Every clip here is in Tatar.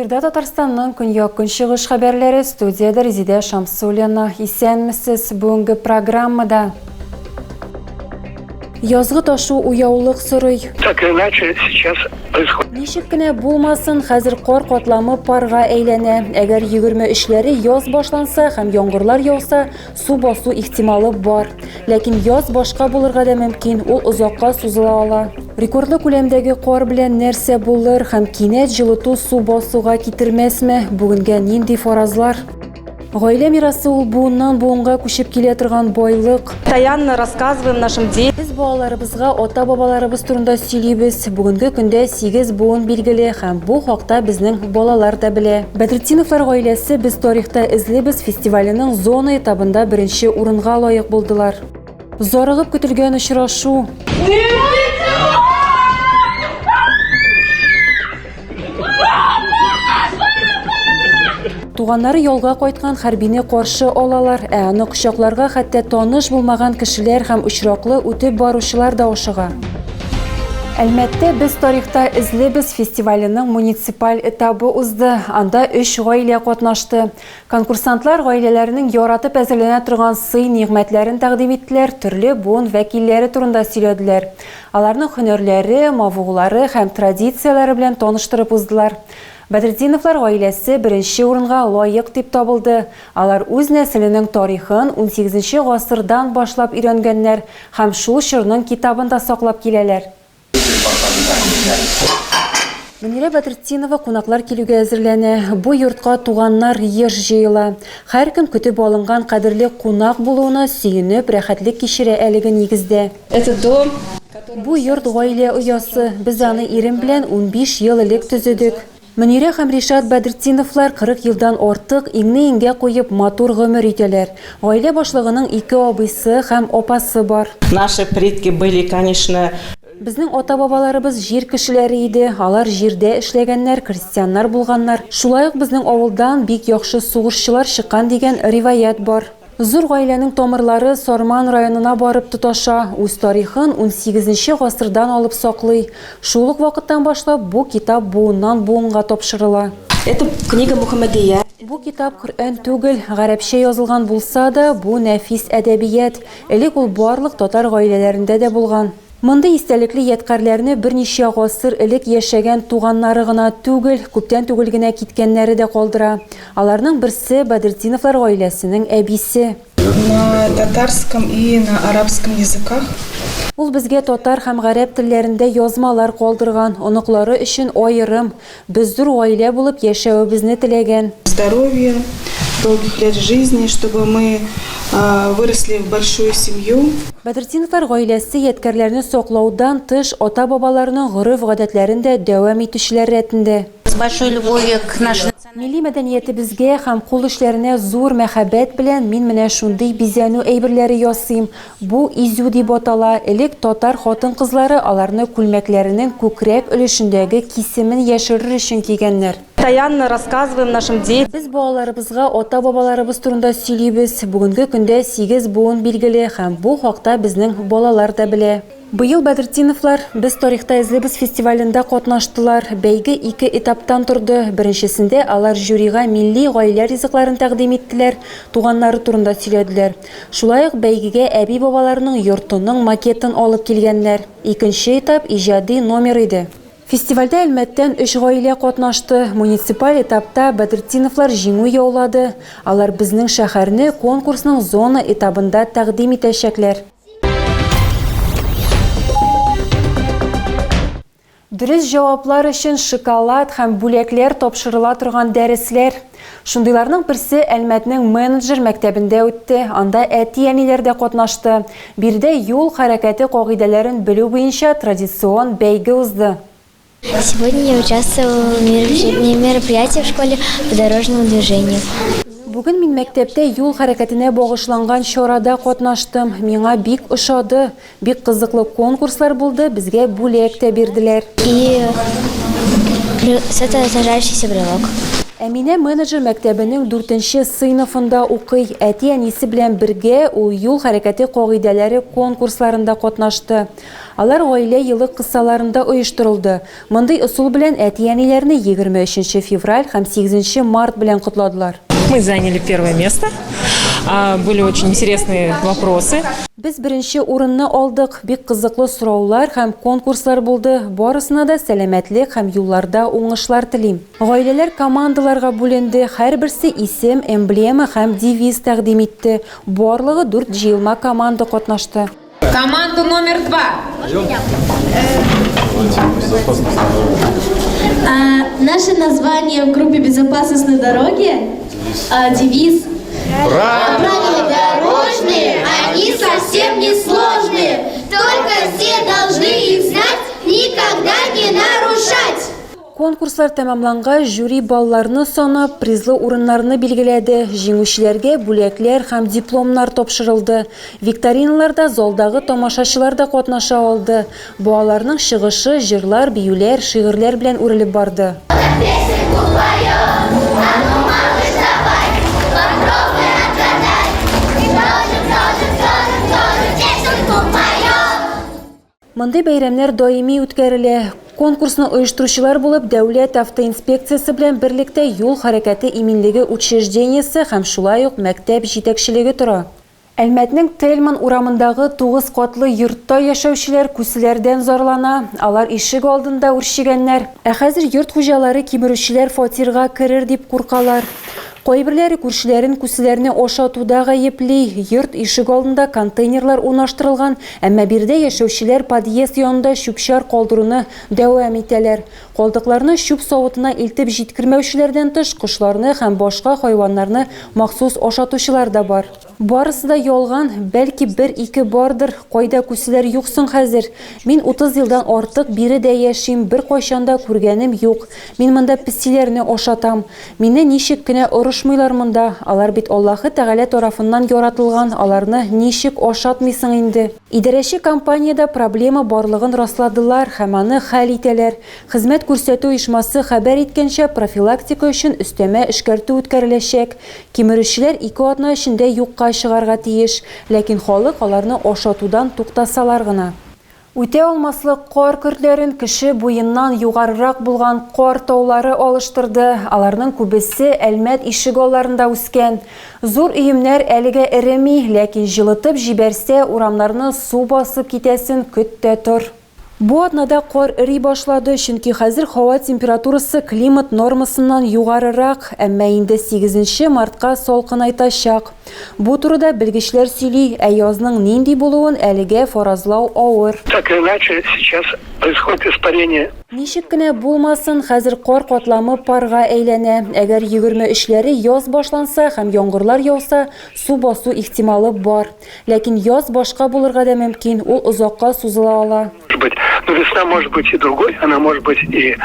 Эфирда Татарстанның көньяк-көнчыгыш хәбәрләре, студиядә Резидә Шамсуллина. Исәнмесез! Бүгенге программада Язгы ташу уяулык сорый. Так или иначе, сейчас происходит. Ничек кенә булмасын, хәзер кар катламы парга әйләнә. Әгәр 23-ләре яз башланса һәм яңгырлар яуса, Су басу ихтималы бар. Ләкин яз башка булырга да мөмкин, ул озакка сузыла ала. Рекордлы күләмдәге кар белән нәрсә булыр һәм кинәт җылыту су басуга китермәсме? Бүгенгә нинди фаразлар? Гаилә мирасы ул буыннан буынга күчеп килә торган байлык. Постоянно рассказываем нашим детям. Без балаларыбызга ата-бабаларыбыз турында сөйлибез. Бүгенге көндә сигез буын билгеле һәм бу хакта безнең балалар да белә. Бәдретдиновлар гаиләсе Без тарихта эзлибез фестиваленең зона этабында беренче урынга лаек булдылар. Зарыгып көтелгән очрашу. Туганнары ялга кайткан хәрбине каршы алалар, ә аны кочакларга хәтта таныш булмаган кешеләр һәм очраклы үтеп баручылар да ашыга. Әлмәттә Без тарихта эзлибез фестиваленең муниципаль этабы узды. Анда өч гаилә катнашты. Конкурсантлар гаиләләренең яратып әзерләнә торган сый-нигъмәтләрен тәкъдим иттеләр, төрле буын вәкилләре турында сөйләделәр. Аларның һөнәрләре, мавыгулары һәм традицияләре белән таныштырып уздылар. Бәдретдиновлар гаиләсе беренче урынга лаек дип табылды. Алар үз нәселенең тарихын унсигезенче гасырдан башлап өйрәнгәннәр һәм шул чорның китабын да саклап киләләр. Мөнирә Бәдретдинова кунаклар килүгә әзерләнә. Бу йортка туганнар еш җыела. Һәркем көтеп алынган кадерле кунак булуына сөенеп, рәхәтлек кичерә әлеге нигездә. Этот дом, Бу йорт гаилә оясы. Без аны ирем белән 15 ел элек төзедек. Мөнирә һәм Ришат Бәдретдиновлар 40 елдан артык иңне-иңгә куеп матур гомер итәләр. Гаилә башлыгының ике абыйсы һәм апасы бар. Наши предки были, конечно. Безнең ата-бабаларыбыз җир кешеләре иде, алар җирдә эшләгәннәр, крестьяннар булганнар. Шулай ук безнең авылдан бик яхшы сугышчылар чыккан дигән риваять бар. Зур гаиләнең тамырлары Сарман районына барып тоташа, үз тарихын унсигезенче гасырдан алып саклый. Шул ук вакыттан башлап бу китап буыннан-буынга тапшырыла. Это книга Мухаммадия. Бу китап Коръән түгел, гарәпчә язылган булса да, бу нәфис әдәбият. Элек ул барлык татар гаиләләрендә дә булган. Мондый истәлекле ядкарьләрне берничә гасыр элек яшәгән туганнары гына түгел, күптән түгел генә киткәннәре дә калдыра. Аларның берсе, Бәдретдиновлар гаиләсенең әбисе. На татарском и на арабском языках. Ул безгә татар һәм гарәп телләрендә язмалар калдырган, оныклары өчен аерым, Без зур гаилә булып яшәвебезне теләгән. Здоровья, долгих лет жизни, чтобы мы выросли в большую семью. Бәдретдиновлар гаиләсе ядкәрләрне саклаудан тыш, ата-бабаларының гореф-гадәтләрен дә дәвам итүчеләр рәтендә. С большой любовью к нашей. Милли мәдәниятебезгә һәм кул эшләренә зур мәхәббәт белән мин менә шундый бизәнү әйберләре ясыйм. Бу изү дип атала, элек татар хатын-кызлары аларны күлмәкләренең күкрәк өлешендәге кисемен яшерер өчен кигәннәр. Постоянно рассказываем нашим детям. Без балаларыбызга ата-бабаларыбыз турында сөйлибез. Бүгенге көндә сигез буын билгеле һәм бу хакта безнең балалар да белә. Быел Бәдретдиновлар Без тарихта эзлибез фестивалендә катнаштылар. Бәйге ике этаптан торды. Беренчесендә алар жюрига милли гаилә ризыкларын тәкъдим иттеләр, туганнары турында сөйләделәр. Шулай ук бәйгегә әби-бабаларының йортының макетын алып килгәннәр. Икенче этап иҗади номер иде. Фестивальдә Әлмәттән өч гаилә катнашты. Муниципаль этапта Бәдретдиновлар җиңү яулады. Алар безнең шәһәрне конкурсның зона этабында тәкъдим итәчәкләр. Дөрес җаваплар өчен шоколад һәм бүләкләр тапшырыла торган дәресләр. Шундыйларның берсе Әлмәтнең менеджер мәктәбендә үтте. Анда әти-әниләр дә катнашты. Биредә юл хәрәкәте кагыйдәләрен белү буенча традицион бәйге узды. Сегодня я участвовала в мероприятии в школе по дорожному движению. Бүген мин мәктәптә юл хәрәкәтенә багышланган чарада катнаштым. Миңа бик ошады. Бик кызыклы конкурслар булды, безгә бүләк тә бирделәр. И светоотражающийся брелок. Әминә менеджер мәктәбенең дүртенче сыйныфында укый. Әти-әнисе белән бергә ул юл хәрәкәте кагыйдәләре конкурсларында катнашты. Алар Гаилә елы кысаларында оештырылды. Мондый ысул белән әти-әниләрне 23 нче февраль һәм 8 нче март белән котладылар. Мы заняли первое место. Были очень интересные вопросы. Без беренче урынны алдык. Бик кызыклы сораулар һәм конкурслар булды. Барысына да сәламәтлек һәм юлларда уңышлар телим. Гаиләләр командаларга бүленде, һәрберсе исем, эмблема һәм девиз тәкъдим итте. Барлыгы дүрт җыелма команда катнашты. Команда номер два. Наше название в группе «Безопасность на дороге» девиз «Правила дорожные, они совсем не сложные, только все должны их знать, никогда не нарушать». Конкурслар тәмамлангач, жюри балларны санап, призлы урыннарны билгеләде, җиңүчеләргә бүләкләр һәм дипломнар тапшырылды. Викториналарда залдагы тамашачылар да катнаша алды. Балаларның чыгышы җырлар, биюләр, шигырьләр белән үрелеп барды. Песенку поем, а ну, малыш, давай, попробуй отгадай. Кто же, кто же, кто же, кто же песенку поет? Мондый бәйрәмнәр даими үткәрелә. Конкурсны оештыручылар булып Дәүләт автоинспекциясе белән берлектә юл хәрәкәте иминлеге учреждениесе һәм шулай ук мәктәп җитәкчелеге тора. Әлмәтнең Тельман урамындагы тугыз катлы йортта яшәүчеләр күселәрдән зарлана. Алар ишек алдында үрчегәннәр. Ә хәзер йорт хуҗалары кимерүчеләр фатирга керер дип куркалар. Кайберләре күршеләрен күселәрне ашатуда гаепли. Йорт ишек алдында контейнерлар урнаштырылган, әмма биредә яшәүчеләр подъезд янында чүп-чар калдыруны дәвам итәләр. Калдыкларны чүп савытына илтеп җиткермәүчеләрдән тыш, кошларны һәм башка хайваннарны махсус ашатучылар да бар. Барысы да ялган, бәлки бер-ике бардыр, кайда күселәр юк соң хәзер? Мин 30 елдан артык биредә яшим, беркайчан да күргәнем юк. Мин монда песиләрне ашатам. Мине ничек кенә орышмыйлар монда, алар бит Аллаһы Тәгалә тарафыннан яратылган, аларны ничек ашатмыйсың инде? Идарәче компаниядә проблема барлыгын расладылар һәм аны хәл итәләр. Хезмәт күрсәтү оешмасы хәбәр иткәнчә, профилактика өчен өстәмә эшкәртү үткәреләчәк. Кимерүчеләр ике атна эчендә юкка чыгарга тиеш, ләкин халык аларны ашатудан туктасалар гына. Үтә алмаслык кар көртләрен кеше буеннан югарырак булган кар таулары алыштырды. Аларның күбесе Әлмәт ишегалларында үскән. Зур өемнәр әлегә эреми, ләкин җылытып җибәрсә, урамнарны су басып китәсен көт тә тор. Бу атнада кар эри башлады, чөнки хәзер һава температурасы климат нормасыннан югарырак, әмма инде сигезенче мартка салкынайтачак. Бу турыда белгечләр сөйли, ә язның нинди булуын әлегә фаразлау авыр. Так или иначе, сейчас происходит испарение. Ничек кенә булмасын, хәзер кар катламы парга әйләнә. Әгәр 23-ләре яз башланса һәм яңгырлар яуса, су басу ихтималы бар. Ләкин яз башка булырга да мөмкин, ул озакка сузыла ала. Может быть, но весна может быть и другой, она может быть и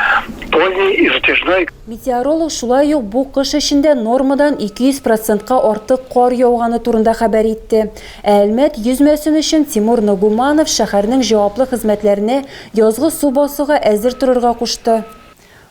поздней, и затяжной. Метеоролог шулай ук бу кыш эчендә нормадан 200 процентка артык кар яуганы турында хәбәр итте. Ә Әлмәт йөзмәсен өчен Тимур Нагуманов шәһәрнең җаваплы хезмәтләренә язгы су басуга әзер торырга кушты.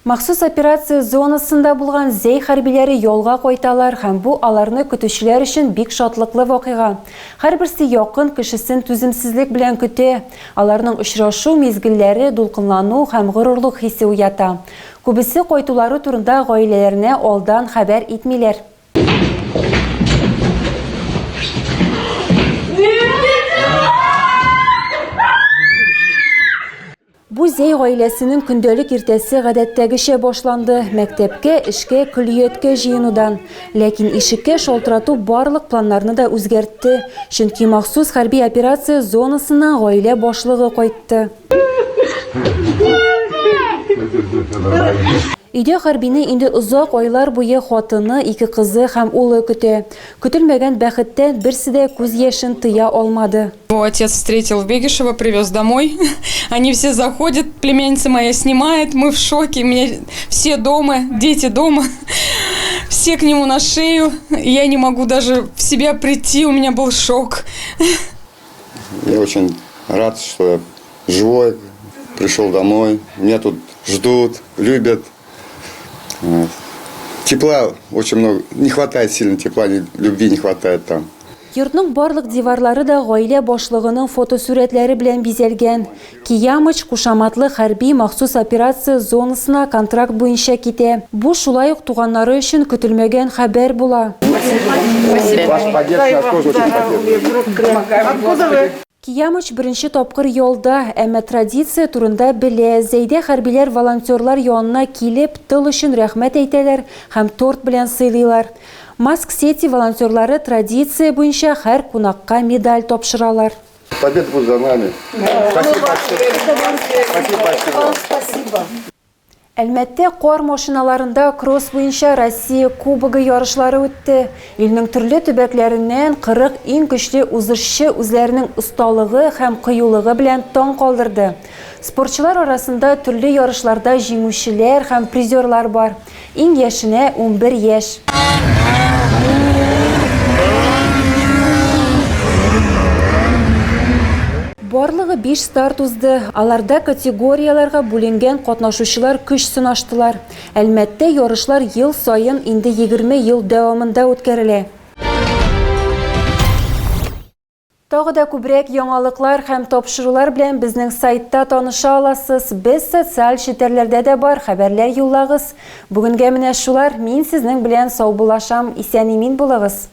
Махсус операция зонасында булган Зәй хәрбиләре ялга кайталар һәм бу аларны көтүчеләр өчен бик шатлыклы вакыйга. Һәрберсе якын кешесен түземсезлек белән көтә. Аларның очрашу мизгелләре дулкынлану һәм горурлык хисе уята. Күбесе кайтулары турында гаиләләренә алдан хәбәр итмиләр. Бу Зәй гаиләсенең көндәлек иртәсе гадәттәгечә башланды, мәктәпкә, эшкә, көллияткә җыенудан. Ләкин ишеккә шалтырату барлык планнарны да үзгәртте, чөнки махсус хәрби операция зонасыннан гаилә башлыгы кайтты. Өйдә хәрбине инде озак айлар буе хатыны, ике кызы һәм улы көтә. Көтелмәгән бәхеттән берсе дә күз яшен тыя алмады. Его отец встретил в Бегишево, привез домой. Они все заходят, племянница моя снимает, мы в шоке, меня все дома, дети дома, все к нему на шею. Я не могу даже в себя прийти, у меня был шок. Я очень рад, что я живой, пришел домой. Меня тут ждут, любят. Вот. Тепла очень много, не хватает сильно тепла, любви не хватает там. Йортның барлык диварлары да гаилә башлыгының фотосурәтләре белән бизәлгән. Киямыч кушаматлы хәрби махсус операция зонасына контракт буенча китә. Бу шулай ук туганнары өчен көтелмәгән хәбәр була. Ваша поддержка нас тоже очень поддерживает. Киямыч беренче тапкыр ялда, әмма традиция турында белә. Зәйдә хәрбиләр волонтерлар янына килеп, тыл өчен рәхмәт әйтәләр һәм торт белән сыйлыйлар. Маск-сети волонтерлары традиция буенча һәр кунакка медаль тапшыралар. Победа будет за нами. Спасибо большое. Спасибо большое. Спасибо. Әлмәттә кар машиналарында кросс буенча Россия Кубогы ярышлары үтте. Илнең төрле төбәкләреннән 40 иң көчле узышчы үзләренең осталыгы һәм кыюлыгы белән таң калдырды. Спортчылар арасында төрле ярышларда җиңүчеләр һәм призерлар бар. Иң яшенә 11 яшь. Барлыгы 5 старт узды. Аларда категорияләргә бүленгән катнашучылар көч сынаштылар. Әлмәттә ярышлар ел саен инде 20 ел дәвамында үткәрелә. Тагы да күбрәк яңалыклар һәм тапшырулар белән безнең сайтта таныша аласыз. Без социаль челтәрләрдә дә бар, хәбәрләр юллагыз. Бүгенгә менә шулар. Мин сезнең белән саубуллашам. Исән-имин булыгыз.